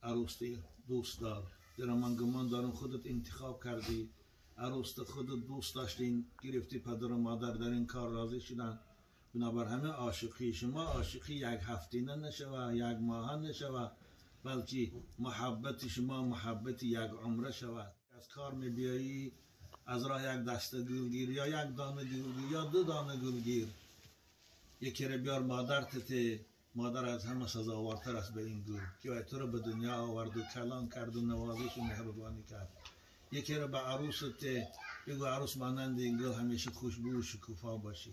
عروسی دوست دار، زیرا من گمان دارم خودت انتخاب کردی، عروس خودت دوست داشتین، گرفتی پدر و مادر در این کار راضی شدن. بنابر همه عاشقی شما عاشقی یک هفتینه نشوه، یک ماه نشوه، بلکه محبت شما محبت یک عمره شود. از کار می بیایی از راه یک دسته گلگیر یا یک دانه گلگیر یا دو دانه گلگیر، یکی را بیار مادر تته، مادر از همه سزاوارتر است به این گل که تو را به دنیا آورد و کلان کرد و نوازش و مهربانی کرد. یکی را به عروس ته بگو عروس مانند این گل همیشه خوشبو و شکوفا باشی.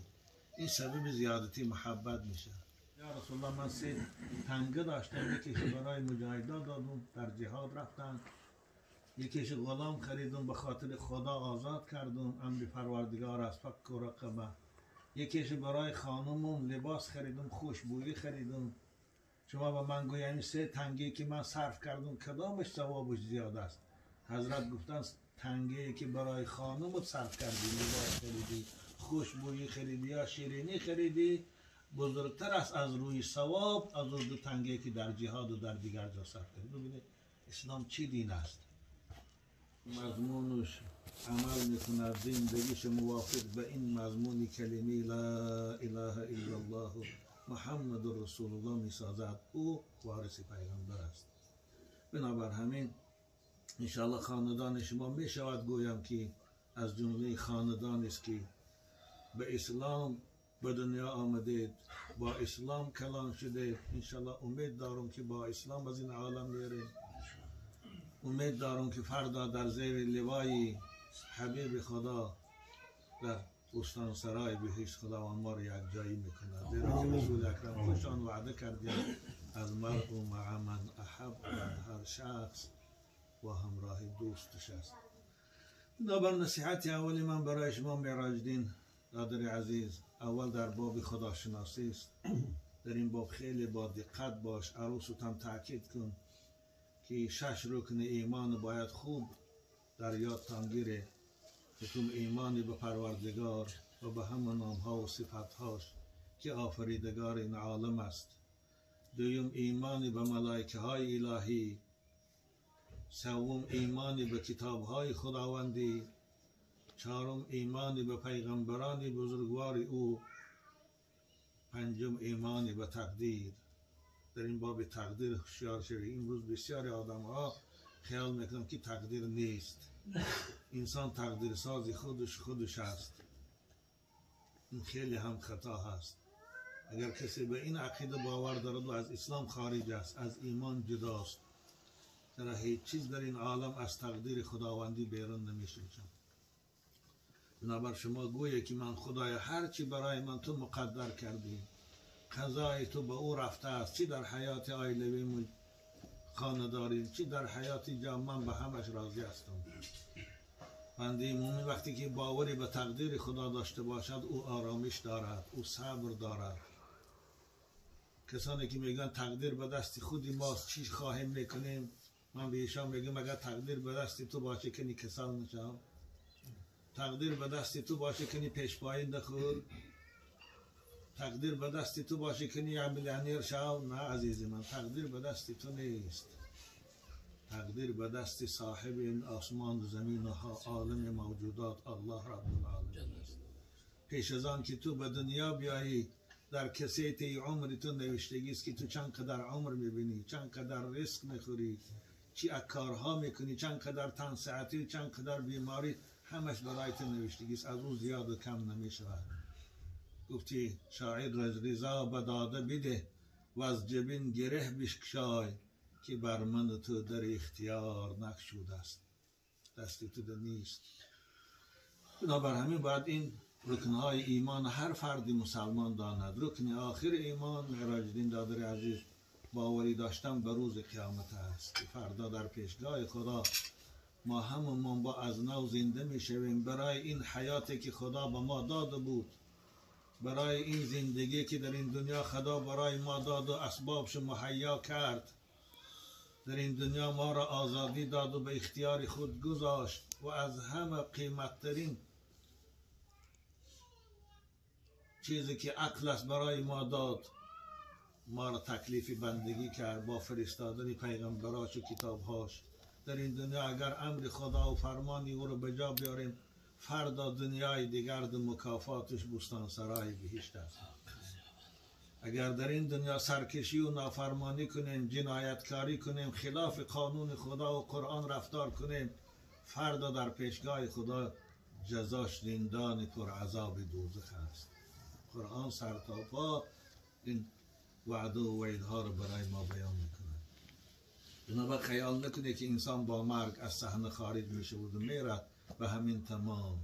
این سبب زیادتی محبت میشه. یا رسول الله من سه تنگه داشتم، یکیش برای مجاهدان دادم در جهاد رفتن، یکیش غلام خریدم به خاطر خدا آزاد کردم، امر پروردگار است فک و رقبه، یکیش برای خانمم لباس خریدم، خوشبویی خریدم. شما با من گویا این سه تنگه که من صرف کردم کدامش ثوابش زیاد است؟ حضرت گفتن تنگه که برای خانمت صرف کردی، لباس خریدی، خوشبویی خریدی یا شیرینی خریدی، بزرگتر است از روی ثواب از اون دو تنگه که در جهاد و در دیگر جا صرف کردی. ببینید اسلام چی دین است؟ مضمونش عمل میکند، زندگیش موافق به این مضمون کلمه لا اله الا الله محمد رسول الله میسازد، او وارث پیغمبر است. بنابر همین انشاءالله خاندان شما میشود گویم که از جمله خاندان است که به اسلام به دنیا آمدید، با اسلام کلان شده. انشاءالله امید دارم که با اسلام از این عالم میره. امید دارم که فردا در زیر لوای حبیب خدا در بستان سرای بهشت خداوند ما را یک جایی میکند. زیرا که رسول اکرم خوشان وعده کردیم از مرء مع من احب، هر شخص و همراه دوستش است. بنابر نصیحت اولی من برای شما معراج دین دادر عزیز، اول در باب خداشناسی است. در این باب خیلی با دقت باش، عروست هم تاکید کن که شش رکن ایمان باید خوب در یادتان گیره. یکم ایمانی به پروردگار و به همه نامها و صفتهاش که آفریدگار این عالم است. دویم ایمانی به ملائکه های الهی. سوم ایمانی به کتاب های خداوندی. چهارم ایمانی به پیغمبران بزرگوار او. پنجم ایمانی به تقدیر. در این باب تقدیر هوشیار شوید. امروز بسیاری آدم ها خیال میکنن که تقدیر نیست. انسان تقدیر ساز خودش است. این خیلی هم خطا هست. اگر کسی به این عقیده باور دارد و از اسلام خارج است، از ایمان جداست. چرا هیچ چیز در این عالم از تقدیر خداوندی بیرون نمیشه. بنابر شما گویه که من خدای هرچی برای من تو مقدر کردی، قضای تو به او رفته است، چی در حیات عائلوی خانه داریم، چی در حیات جامعه، من به همش راضی هستم. بنده مومن وقتی که باوری به تقدیر خدا داشته باشد، او آرامش دارد، او صبر دارد. کسانی که میگن تقدیر به دست خودی ماست، چی خواهیم میکنیم، من به ایشان میگم اگر تقدیر به دست تو باشه که نی کسل نشم، تقدیر به دست تو باشه که نی پیش پایین نخور، تقدیر به دست تو باشه که نی میلیونر شو. نه عزیز من، تقدیر به دست تو نیست. تقدیر به دست صاحب این آسمان و زمین و عالم موجودات الله رب العالمین است. پیش از آن که تو به دنیا بیایی، در کسیت عمر تو نوشتگی است که تو چند قدر عمر میبینی، چند قدر رزق میخوری، چی کارها میکنی، چند قدر تن ساعتی، چند قدر بیماری، همش برای تو نوشتگی است. از او زیاد و کم نمیشود. گفتی شاعر رضا به داده بده و از جبین گره بشکشای که بر من تو در اختیار نگشوده است، دست تو در نیست. بنابر همین باید این رکنهای ایمان هر فردی مسلمان داند. رکن آخر ایمان معراج دین دادر عزیز باوری داشتن به روز قیامت است که فردا در پیشگاه خدا ما همون با از نو زنده میشویم برای این حیاتی که خدا به ما داده بود، برای این زندگی که در این دنیا خدا برای ما داد و اسبابش مهیا کرد. در این دنیا ما را آزادی داد و به اختیار خود گذاشت و از همه قیمتترین چیزی که عقل است برای ما داد. ما را تکلیف بندگی کرد با فرستادن پیغمبراش و کتابهاش. در این دنیا اگر امر خدا و فرمانی او رو به جا بیاریم، فردا دنیای دیگر مکافاتش بستان سرای بهشت است. اگر در این دنیا سرکشی و نافرمانی کنیم، جنایتکاری کنیم، خلاف قانون خدا و قرآن رفتار کنیم، فردا در پیشگاه خدا جزاش زندان پر عذاب دوزخ است. قرآن سر تا پا این وعده و وعیدها رو برای ما بیان میکنه. بنابر خیال نکنه که انسان با مرگ از صحنه خارج میشه و میره به همین تمام.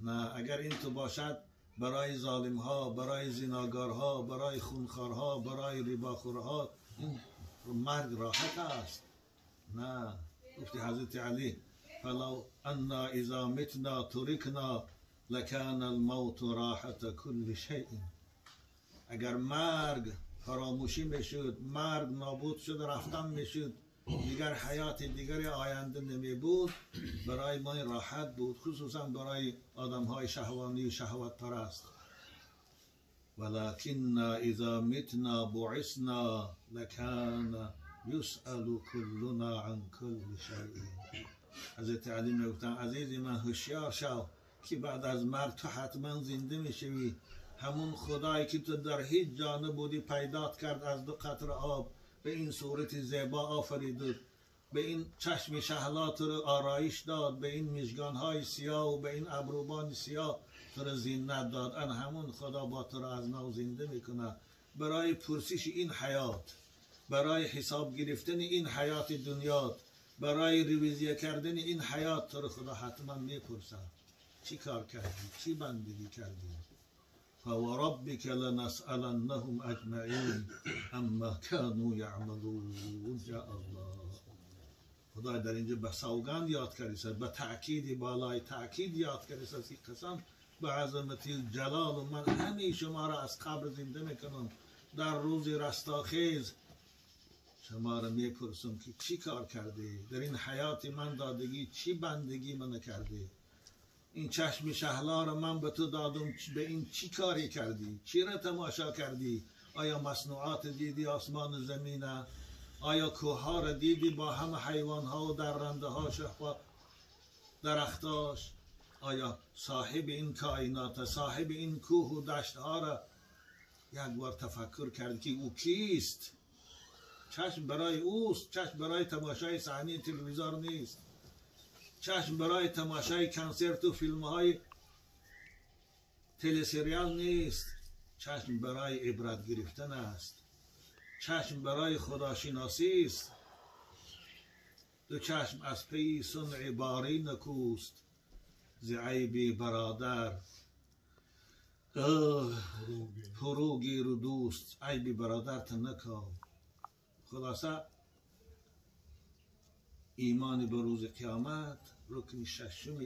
نه، اگر این تو باشد برای ظالم ها، برای زناگارها، برای خونخوارها، برای رباخورها این مرگ راحت است. نه، گفتی حضرت علی فلو انا اذا متنا ترکنا لکان الموت راحت کل شیء. اگر مرگ فراموشی میشد، مرگ نابود شد، رفتن میشد، دیگر حیات دیگر آینده نمی بود، برای ما راحت بود، خصوصا برای آدم های شهوانی و شهوت پرست. ولكن اذا متنا بعثنا لکان یسأل کلنا عن کل شیء. حضرت علی میگفتن عزیزی من هوشیار شو که بعد از مرگ تو حتما زنده میشوی. همون خدایی که تو در هیچ جا نبودی پیدات کرد از دو قطره آب، به این صورت زیبا آفرید، به این چشم شهلات رو آرایش داد، به این مژگان‌های سیاه و به این ابروبان سیاه تو رو زینت داد. ان همون خدا با تو رو از نو زنده میکنه برای پرسش این حیات، برای حساب گرفتن این حیات دنیا، برای رویزیه کردن این حیات تو رو خدا حتما میپرسه چی کار کردی، چی بندگی کردی. فوربك لنسألنهم اجمعین عما كانوا یعملون. یا الله، خدا در اینجا به سوگند یاد کرده، به تأکید بالای تأکید یاد کرده است. قسم به عظمت جلال من همه شما را از قبر زنده میکنم، در روز رستاخیز شما را میپرسم که چی کار کردی در این حیات من دادگی، چی بندگی من کردی، این چشم شهلا را من به تو دادم، به این چی کاری کردی، چی را تماشا کردی؟ آیا مصنوعات دیدی آسمان زمینه؟ آیا کوه را دیدی با همه حیوان ها و درنده ها و درختاش؟ آیا صاحب این کائنات، صاحب این کوه و دشت ها را یک بار تفکر کردی که او کیست؟ چشم برای اوست، چشم برای تماشای صحنه تلویزیون نیست، چشم برای تماشای کنسرت و فیلم های تلسریال نیست، چشم برای عبرت گرفتن است، چشم برای خداشناسی است. دو چشم از پی صنع باری نکوست، ز عیب برادر فروگیر و دوست، عیب برادر نکاو. خلاصه ایمان به روز قیامت رکن ششم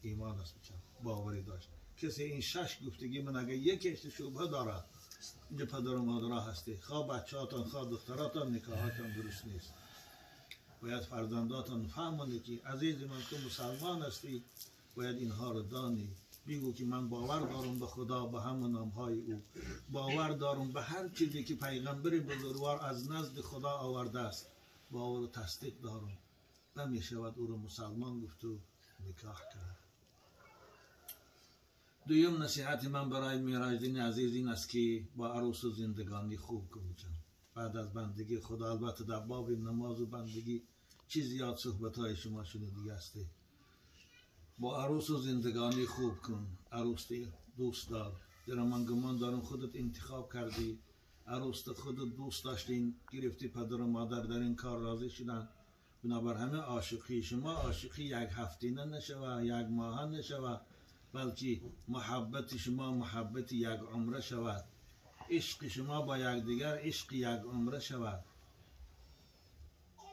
ایمان است. باوری داشت کسی این شش گفتگی من اگه یکیش شبهه داره، اینجا پدر و مادرها هستی، خواه بچه‌هاتان خواه دختراتان نکاحاتان درست نیست. باید فرزنداتان فهمونی که عزیز من تو مسلمان هستی، باید اینها رو دانی. بگو که من باور دارم به خدا، به همون نامهای او، باور دارم به هر چیزی که پیغمبر بزرگوار از نزد خدا آورده است، باور و تصدیق دارم. نمی شود او رو مسلمان گفت و نکاح کرد. دویم نصیحت من برای میراجدین عزیز این است که با عروس و زندگانی خوب کنید. بعد از بندگی خدا، البته در باب نماز و بندگی چیز زیاد صحبت های شما شنیدی هستی. با عروس و زندگانی خوب کن، عروس دوست دار. زیرا من گمان دارم خودت انتخاب کردی، عروس خودت دوست داشتین، گرفتی پدر و مادر در این کار راضی شدن. بنابر همه عاشقی شما عاشقی یک هفتینه نشوه، یک ماه نشوه، بلکه محبت شما محبت یک عمره شود، عشق شما با یکدیگر عشق یک عمره شود.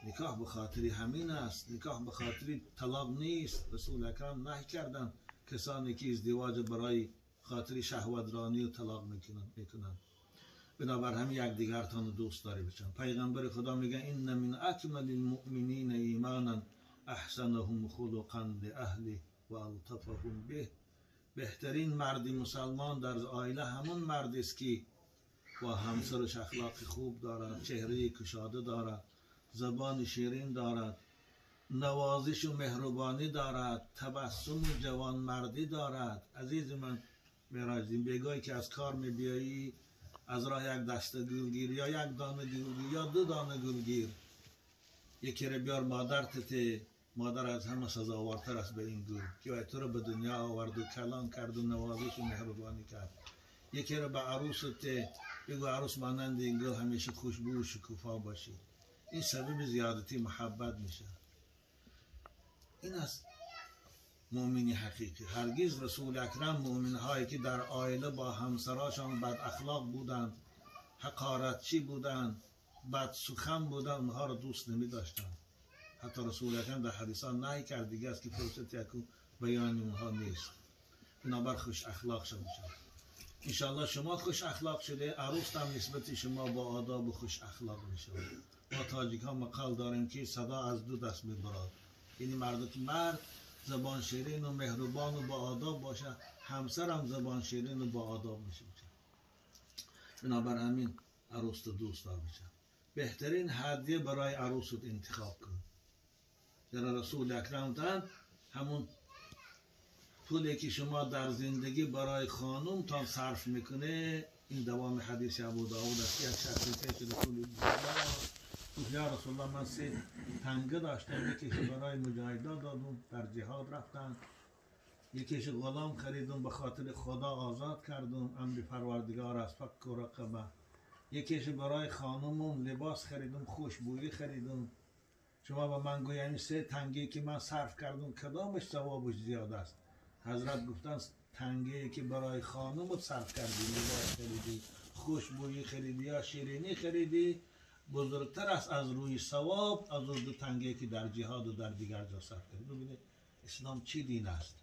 نکاح به خاطر همین است، نکاح به خاطر طلاق نیست. رسول اکرم نهی کردن کسانی که ازدواج برای خاطر شهوت رانی و طلاق میکنند. بنابر همین یکدیگرتان دوست داری بچن. پیغمبر خدا میگه ان من اکمل المؤمنین ایمانا احسنهم خلقا لاهله و الطفهم به. بهترین مرد مسلمان در عائله همون مرد است که با همسرش اخلاق خوب دارد، چهره کشاده دارد، زبان شیرین دارد، نوازش و مهربانی دارد، تبسم و جوانمردی دارد. عزیز من معراج، بگاهی که از کار میبیایی از راه یک دسته گلگیر یا یک دانه گلگیر یا دو دانه گلگیر، یکی رو بیار مادرت، مادر از همه سزاوارتر است به این گل که تو رو به دنیا آورد و کلان کرد و نوازش و مهربانی کرد. یکی رو به عروست بگو عروس مانند این گل همیشه خوشبو و شکوفا باشی. این سبب زیادتی محبت میشه. این است مؤمنی حقیقی. هرگز رسول اکرم مؤمن هایی که در عائله با همسراشان بد اخلاق بودند، حقارتچی بودند، بد سخن بودند، اونها را دوست نمی داشتند. حتی رسول اکرم در حدیثان نهی کرد دیگه است که فرصت یکو بیان اونها نیست. بنابر خوش اخلاق شده. انشالله شما خوش اخلاق شده، عروس هم نسبت شما با آداب و خوش اخلاق میشه. ما تاجیک ها مقال داریم که صدا از دو دست میبراد، یعنی مرد زبان شیرین و مهربان و با آداب باشه، همسرم زبان شیرین و با آداب میشه. بنابر همین عروس دوست دار میشه. بهترین هدیه برای عروست انتخاب کن. زیرا رسول اکرم همون پولی که شما در زندگی برای خانم تا صرف میکنه، این دوام حدیث ابو داود است. یک شخصی پیش رسول الله گفت یا رسول الله من 3 تنگه داشتم، یکیش برای مجاهدان دادم در جهاد رفتن، یکیش غلام خریدم به خاطر خدا آزاد کردم امر پروردگار است فک و رقبه، یکیش برای خانمم لباس خریدم خوشبویی خریدم. شما به من گویی 3 تنگه که من صرف کردم کدامش ثوابش زیاد است؟ حضرت گفتن تنگه که برای خانمت صرف کردی، لباس خریدی، خوشبویی خریدی یا شیرینی خریدی، بزرگتر است از روی ثواب از اون 2 تنگه که در جهاد و در دیگر جا صرف کردی. ببینید اسلام چی دین است؟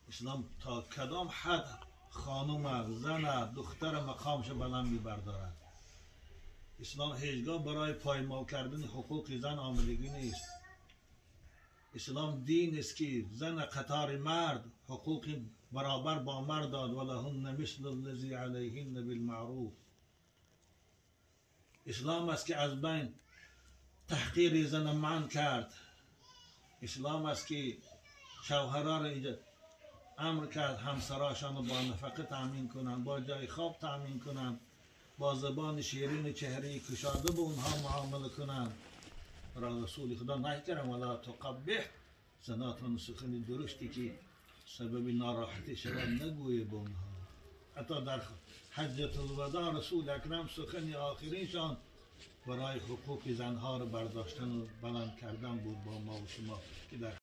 اسلام تا کدام حد خانم، زن، دختر مقامش بلند میبردارد. اسلام هیچگاه برای پایمال کردن حقوق زن آمدگی نیست. اسلام دین است که زن قطار مرد حقوق برابر با مرد داد، ولهن مثل الذی علیهن بالمعروف. اسلام است که از بین تحقیر زن منع کرد. اسلام است که شوهرها را امر کرد همسراشان را با نفقه تامین کنند، با جای خواب تامین کنند، با زبان شیرین چهره کشاده به اونها معامله کنند. را رسول خدا نهی کردم ولا تقبح، زناتان سخن درشتی که سبب ناراحتی شود نگویه به اونها. حتی در حجة الوداع رسول اکرم سخن آخرینشان برای حقوق زنها را برداشتن و بلند کردن بود با ما و شما که در